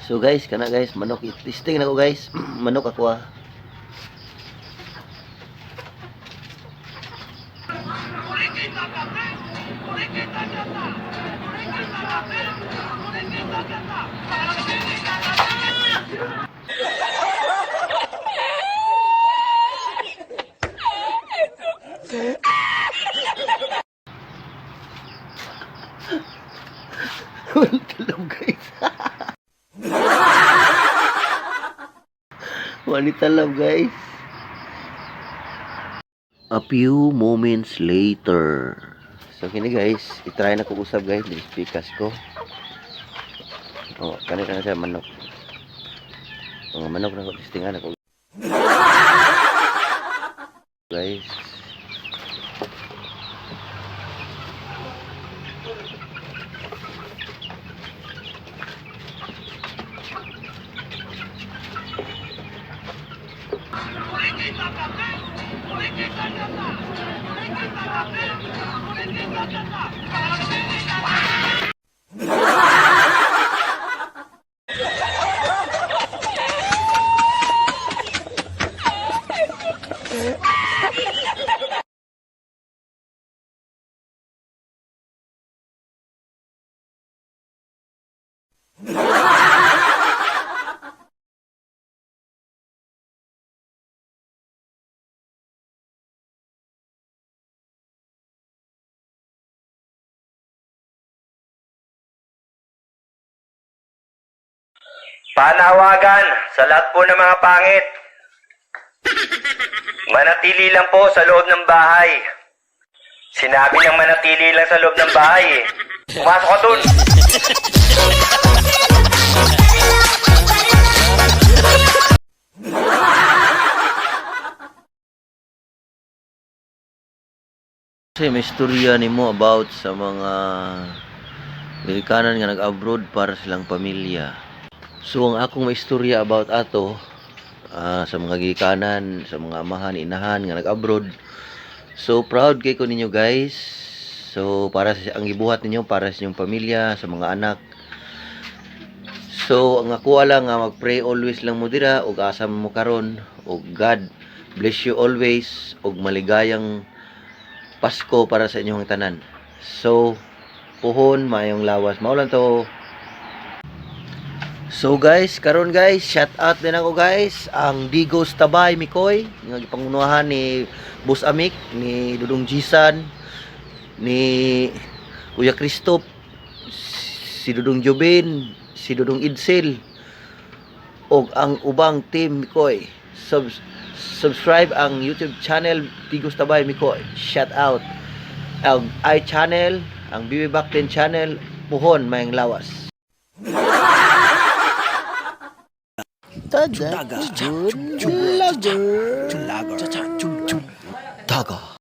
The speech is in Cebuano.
So guys, kana guys, manok i-testing na ko guys. Manok ako ah. Tulog guys. Wanita love guys. A few moments later. So kini guys, i-try na ko usab guys, dili pikas ko. Oh, kani kana siya manok. Mga manok na ko testingan ako. Guys. Panawagan sa lahat po ng mga pangit. Manatili lang po sa loob ng bahay. Sinabi ng manatili lang sa loob ng bahay eh. Pumasok ka dun! Kasi may istorya nimo about sa mga Amerikanan nga nag-abroad para silang pamilya. So ang akong may istorya about ato sa mga gikanan, sa mga amahan, inahan nga nag-abroad. So proud kay ko ninyo guys. So para sa ang gibuhat ninyo para sa inyong pamilya, sa mga anak. So ang ako lang nga mag-pray always lang mo dira ug asa mo karon ug God bless you always ug maligayang Pasko para sa inyong tanan. So, puhon, maayong lawas. Mao lang to. So guys, karon guys, shout out din ako guys ang Digos Tabay Mikoy nga gipangunahan ni Boss Amik, ni Dudong Jisan, ni Kuya Christoph, si Dudong Jubin, si Dudong Idsel og ang ubang team Mikoy. Subscribe ang YouTube channel Digos Tabay Mikoy. Shout out ang i-channel, ang BB Back 10 channel, puhon mayang lawas. Taga. Taga.